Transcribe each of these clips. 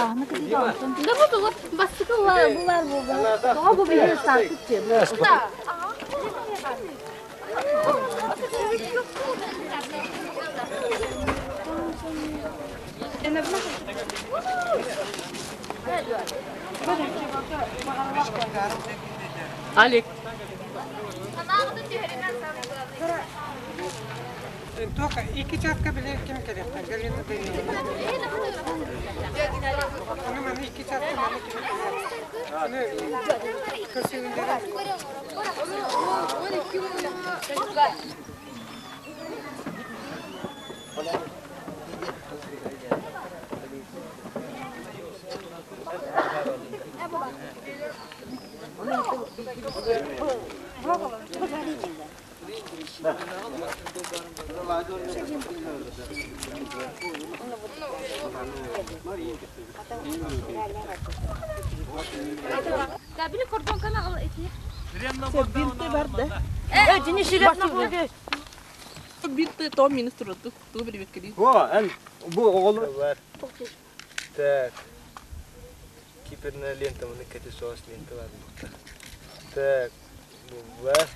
Да бу тугу бастакы булар буолла. Тоҕо бу биһиги ыстааппыт диye. Алик. Только икки чааска били ким кэлиэхтэн Галина Даниловна. Аны маны икки чааска маны ким Аны көрсүгүндэрэ. Били кордонканы ал ити. Бинты бар да. Бинты то минус турду. Ту билбеккели. О, эн бу оҕолор бар. Так. Киперная лента, маны кэти соос лента бар букта. Так, бу бар.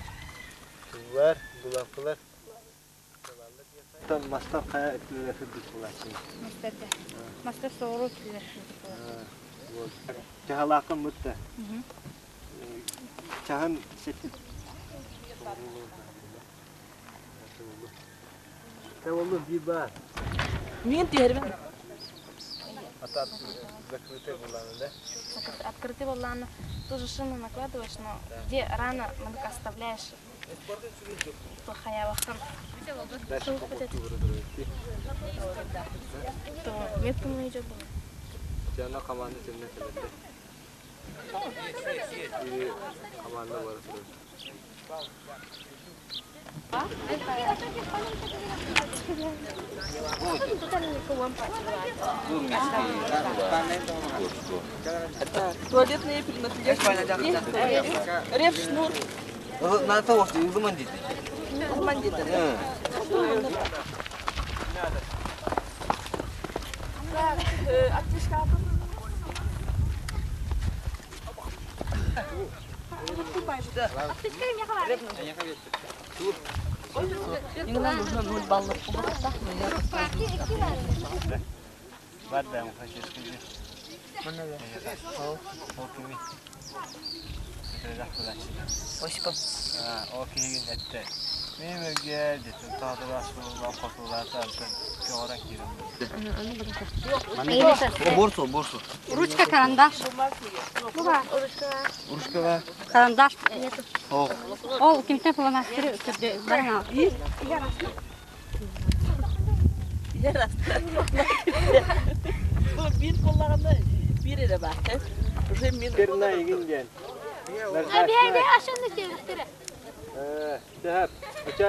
Бу бар, булаппылар. Мастар хайа өттүлэрэ сырдык буолааччы. Мастарда. Мастар соҕуруу өттүлэр сырдык буолааччы. Вот. Чаһалааххын мытта. Чаһын сети. Боллу биир баар. Мин түһэрбин. Ата закрытый буллааны да? Открытый буллааны тоже шину накладываешь, но где рано мынык оставляешь плохая Дальше по То метку мы идет было. Жана команда темне келетте. Или команда бар. Туалетные принадлежности. Рев шнур. На того, что Илмандит. Илмандит. Так, аптечка. Иногда нужно 0 баллов. Бар да, хочу сказать. Осипов. Ол киһигин эттэ. Мин өргө дэтин таатылаас булуллан хотулаата антон көҕөрөн киирэн. Борсу, борсу. Ручка, карандаш. Ручка Карандаш. О. Ол кимтен фломастер көрдө баран. Бу бир коллаганда бир эле бар. Уже мен Терна игин диэн. Abi aşağıda çevirtire. Тэһэп. Уча.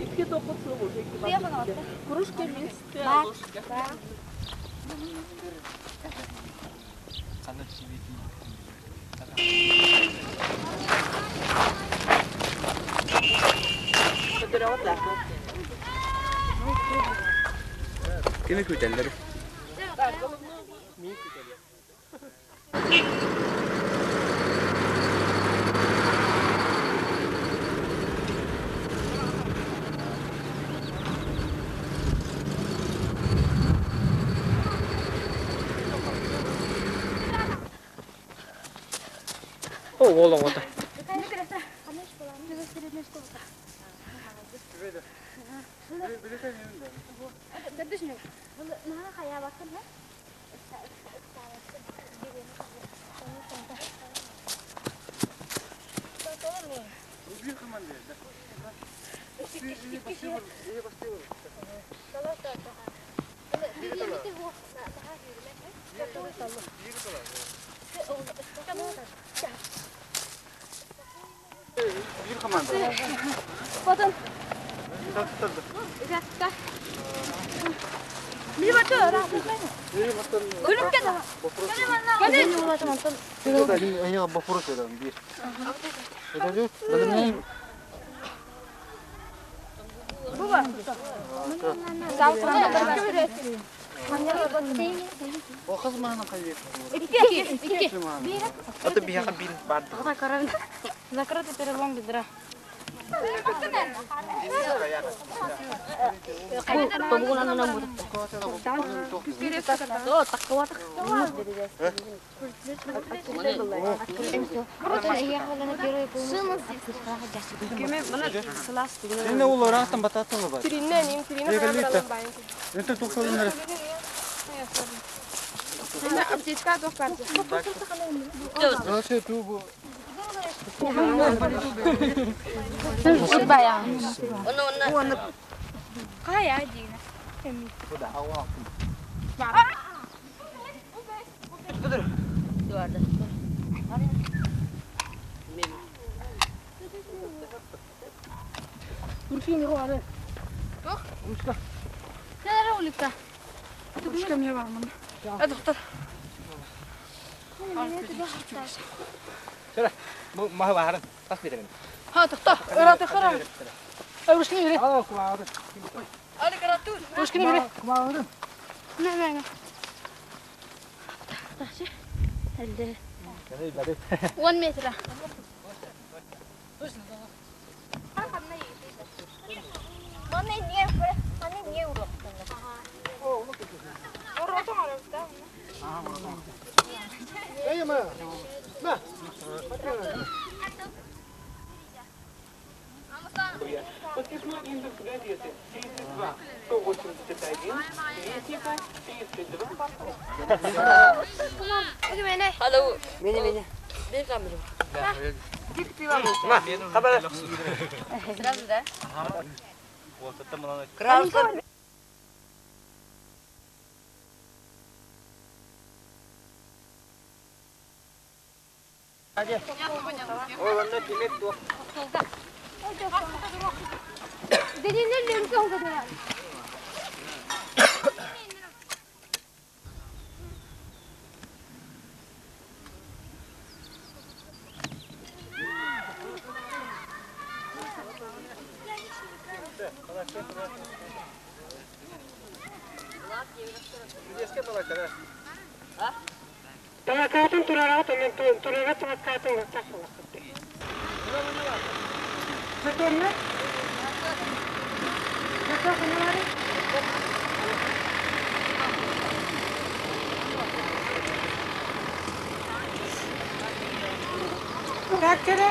Икки токут суу уже икки бар. Кружка мистая ложка. Хана чибити. Кими күтэллэр? О, олоң ота. Потом. Я вопрос задам, бир. Ата биһиэхэ биир баар. Закрытый перелом бедра. Сен ол орақтан бататтың ба? Это тоқсалындар. Вообще тубу. Бу маһы баһарын тас беремин. Он метра. Подписной индекс газеты 32 181 Вестника 32. Талакаатын турараат, онон турара талакаатын тахалакытты. Затонна? Затонна Трактора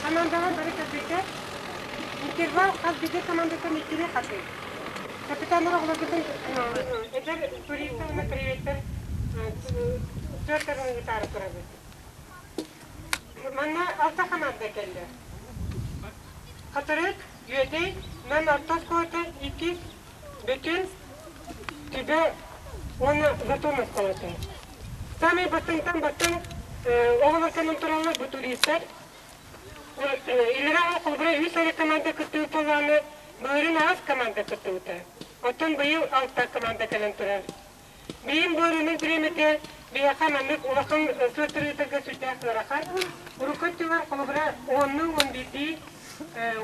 командаҕа бары кэлбитэ. Интервал хас биирдии командаттан иккилии хатыы. Капитаннар оҕолоргутун эдэр туристар уонна приветтэр түөрт ыытаары турабыт. Манна алта команда кэллэ. Хатырык, Үөдэй, Нам орто оскуолата, иккис, Бөтүн, Түбэ уонна Затон оскуолата. Саамай бастыҥтан бастыҥ оҕолор кэлэн тураллар бу туристар. Илэрээ холобура үс эрэ команда кыттыбыт буоллаҕына, былырыын аҕыс команда кыттыбыта. Оттон быйыл алта команда кэлэн турар. Билим быарыынын бириэмэтэ биһиэхэ маннык улахан суотарыытарга сүрдээх ыарахан. Урукку өттүгэр холобура уоннуу уон биирдии,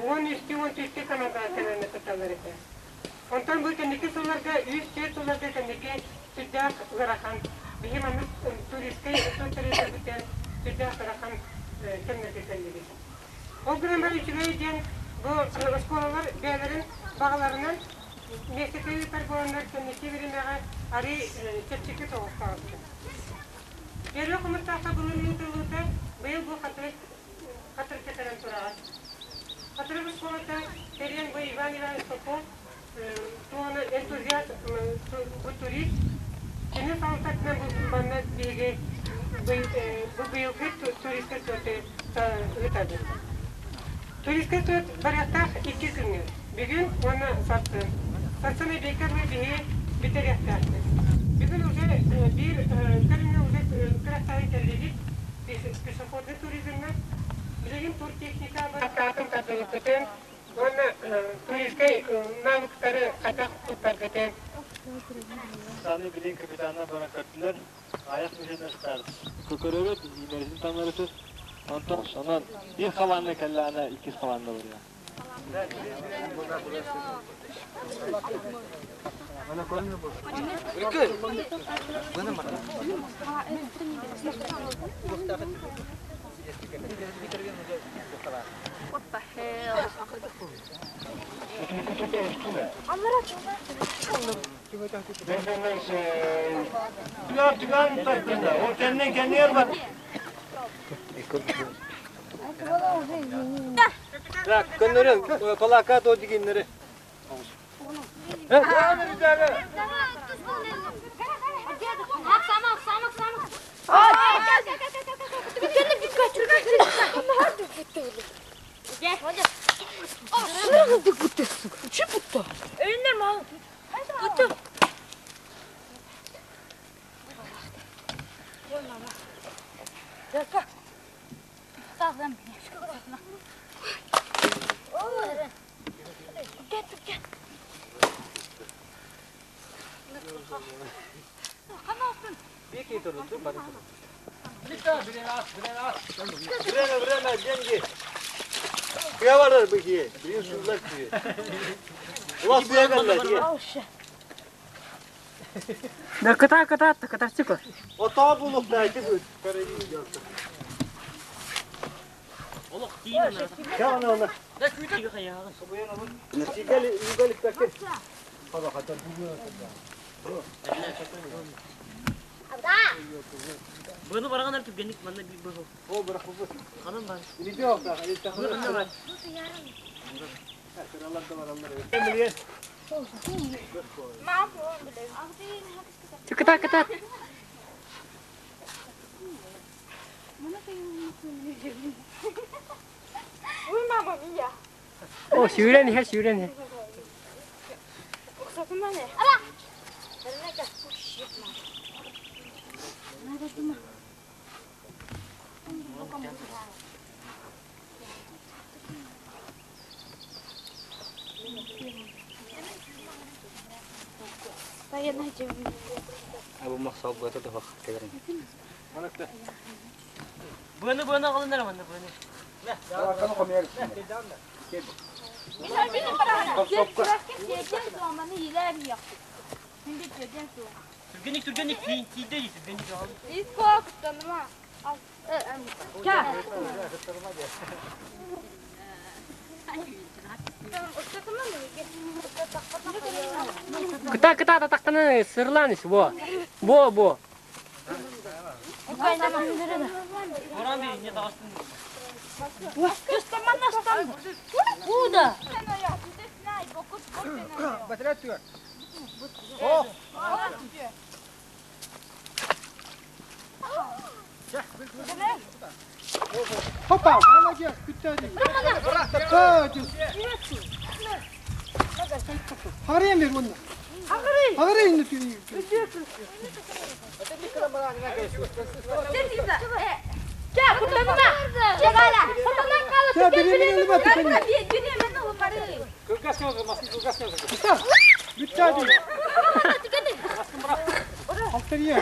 уон үстүү уон түөртүү командаҕа кэлэн кытталлар этэ. Онтон бу кэнники сылларга, үс-түөрт сылларга кэнники сүрдээх ыарахан. Биһи маннык туристскай суотарыытарбытын сүрдээх ыарахан кэмнэргэ кэллибит. Ол гынан баран үчүгэй диэн бу оскуолалар бэйэлэрин баҕаларынан миэстэтэ ыытар буоланнар кэнники биримэҕэ арыый чэпчэки соҕус таҕыста. Первый хомустаахха былырыын тыллыыта быйыл бу хатырык хатырыкка кэлэн тураҕа. Хатырык оскуолата тэрийэн бу Иван Иванович Попов туона энтузиаст бу турист кини салалтатынан бу манна биһиги бу быйылгы туристскай суоты ыытабыт. Туристскай суот барыахтаах икки күҥҥэ. Бүгүн уонна сарсын. Сарсын эбиэккэ дылы биһи бүтэриэхтээхпит. Бүгүн уже биир көрүҥҥэ уже күрэхтэһэн кэллибит. Пешеходный туризмҥа. Билигин туртехника атын тардылыккытын уонна туристскай навыктары хайдах туттаргытын. Саны билин капитана баран көрдүлэр. Аяқ мүшен ыстар. Көкөрөбөт, имерисин танарысы. Онтон онон bir халанны кэллээнэ иккис халанна барыа. What the hell? O kendine kendi yer bak. Так, көннөрү, палака то дигеннери. Время, время, деньги. Кыя барар быки. Бир шулар күйе. Улас кыя калла. Да кыта кыта кытарчык. Ота булук да айты бу. Кана она. Сигали югали такер. Bunu бараган артып генник манна бир бу. О, бирок бу. Канан бар. Илиде алда, илиде. Канан бар. Кыта кыта. Ой, мама мия. О, сүүрэн иһэ, сүүрэн иһэ. Абу махсал бу это да келерин. Bunu bunu alınır manna bunu. Түргенник түргенник тиин тиде түргенник ал. Кыта кыта татактаны сырлан ис бо. Бо бо. Оран бир не тагыстын. Хопа, молодец, күтәди. Харем бер оны. Харем не түйі. Я беременна ба тепені. Бүтәди. Алтария.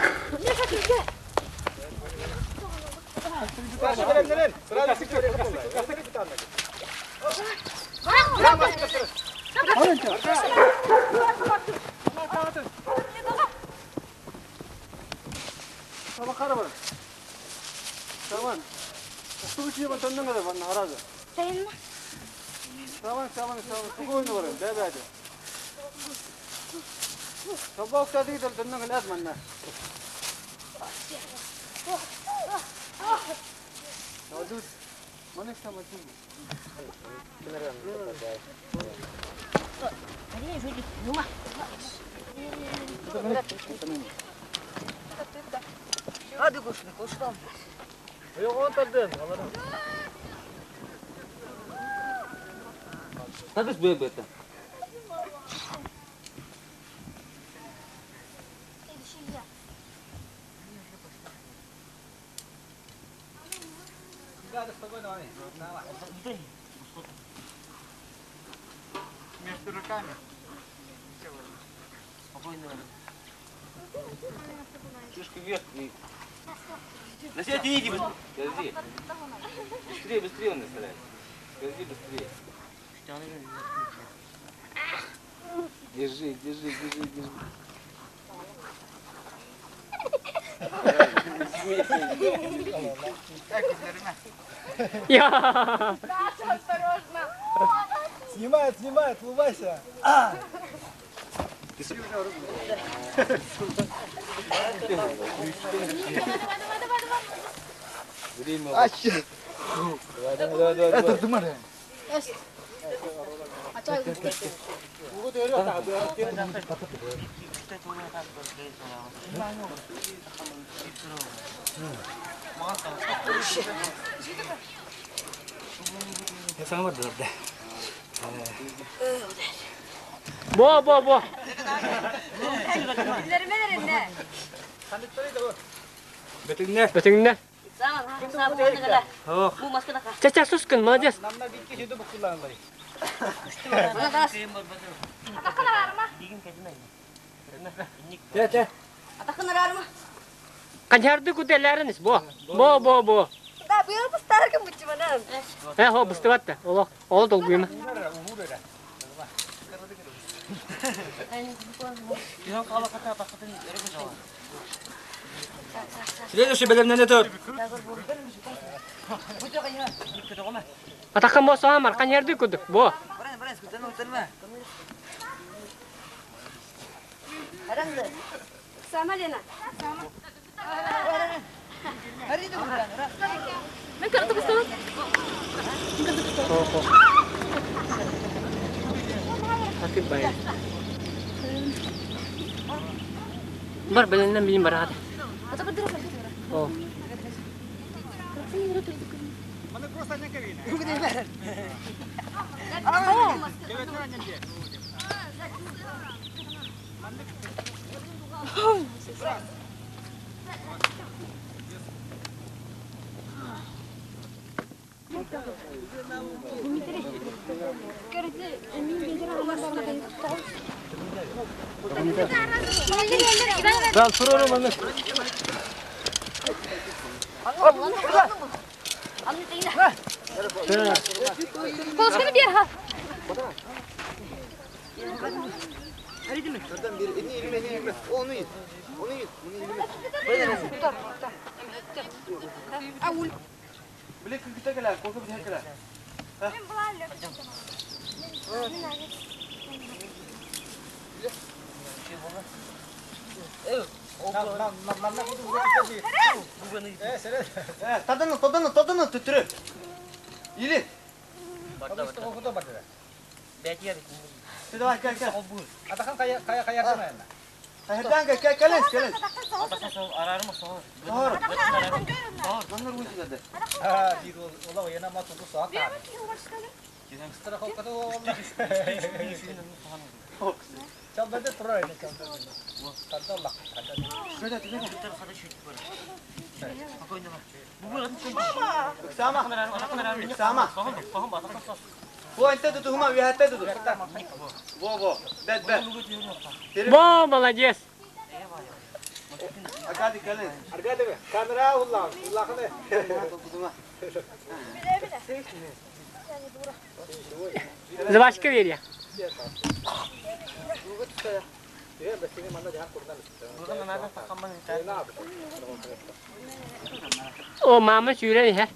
Надо же это. Между руками. Шишки вверх и... На себя иди быстрее. Скользи. Быстрее, быстрее он наставляет. Скользи быстрее. Держи, держи, держи, держи. Я! Даша, осторожно! Снимает, снимает, улыбайся. Время. А, щас. Давай, давай, давай, давай. Это ты маленький. Бо, бо, бо. Бөтүҥнэр. Бөтүҥнэр. Ча-ча, сускун, молодец. Те, те. Канчарды кутелеринис, бо. Бо, бо, бо. Да, быйыл быстаргын бучуманан. Э, хо, быстыбатта. Олох, ол долгуйма. Следующий бэлэмнэнэ тур. Атакан бо соамар, канчарды кудук, бо. Сама Лена. Мен кырды быстыбат. Хо, хо. Хатып бай. Бар, беленнен билин бар хаты. О. Ben soruyorum anne. Колышканы бер, ха. Tadını, tadını, tadını tütürü. İli. Давай, gel, gel. Атахан кая кая каярдан айна. Hayırdan gel, gel, gel, gel. Doğru. А бир ола ояна ма туту саат. Страховкада ола. Чалбада турар эне чалбада. Тадалла. Sama. Sama. Bu ente tutu huma, vihette tutu. Bo bo. Bet bet. Бо, молодец. Arkadi gelin. Аргады камера улла, уллахны. Жвачка верья. О, мама сүүрэн иһэр.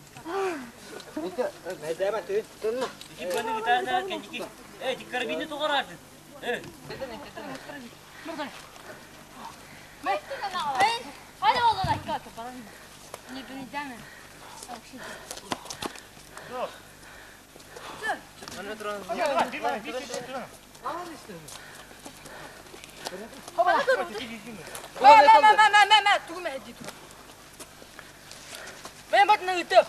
Hadi oğlum dakika bana. Ne beni deme. Ма ма ма ма ма ма тугу мәһди тур. Мен бат нагыты.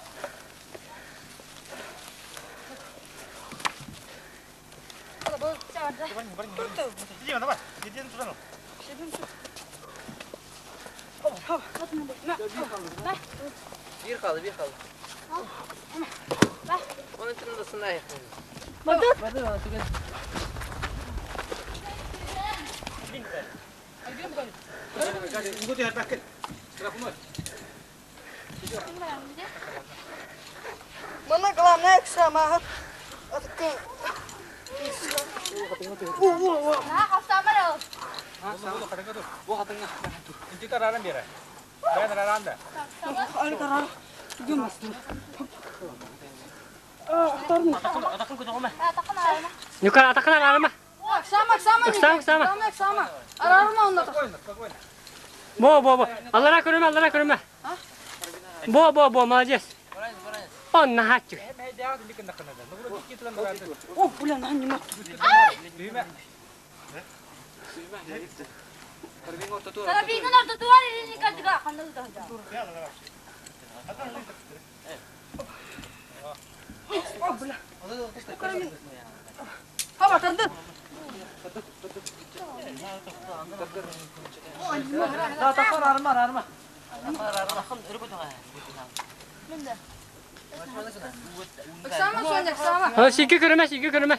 Bir kaldı, bir kaldı. Onun için de sınav yapıyoruz. Мана главное сама. Yukarı atakın arama. Сама, сама, Сама, сама. Сама, сама. Арарма онно. Бо, бо, бо. Аллара көрүмэ, аллара көрүмэ. Бо, бо, бо, молодец. Он нахачу. О, бля, на не мог. Карабинын ортотугар илини кардыга ханна ытаһда. О, бля. Хаба, тарды. Сама, Соня, сама. Ha, сиги көрүмэ, сиги көрүмэ.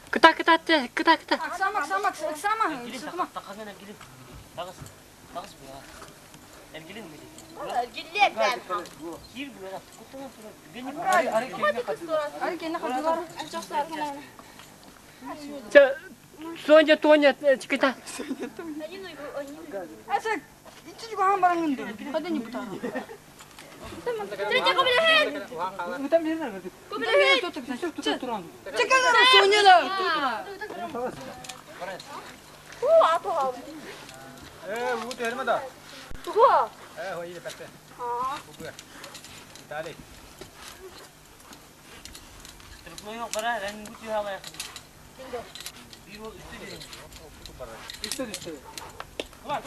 Кыта, кыта, кыта, кыта. Сама, сама, сама. Соня, Тоня, кыта. Asa, ичи гухан барангынды. Хада не бутара. Чекалара Соня да.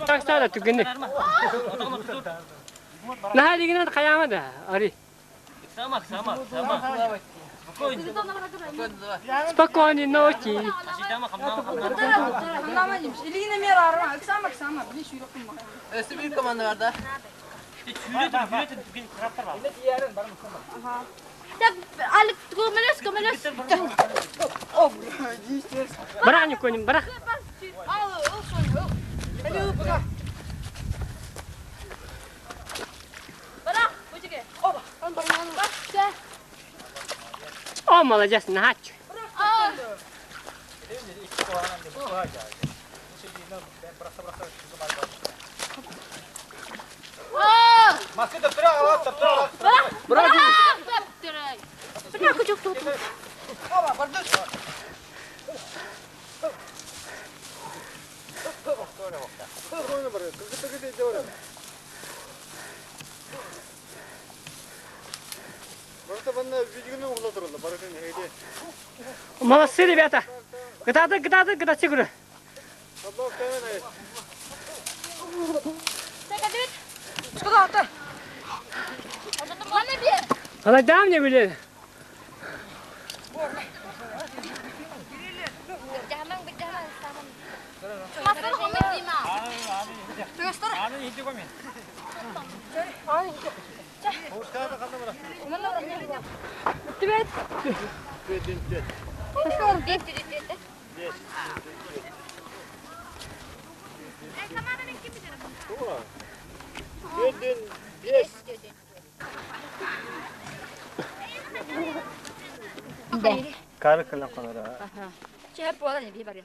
Так стала түгенник. Наһа дигинен каяма да, ари. Спокойной ночи. Хамнама дим. Илигине мер арма. Сама, сама. Били шүрөкүм ба. Так, Алик, көмөлөс, көмөлөс. Бара не коним, бара. Ал, ол Соня, ол. Эли ол буга. Бара, бу жеге. Оба, он барман. О, молодец, нахач. Бара, күчөк тут. Молодцы, ребята. Кытаты, кытаты, кытаты көрө. Шкода ата. Мана бер. Ана да мне биле. Жаман бит жаман саман. Масын хомет дима. Төгөстөр. Түбэт. Кары кылан конора. Чеп болан би бар.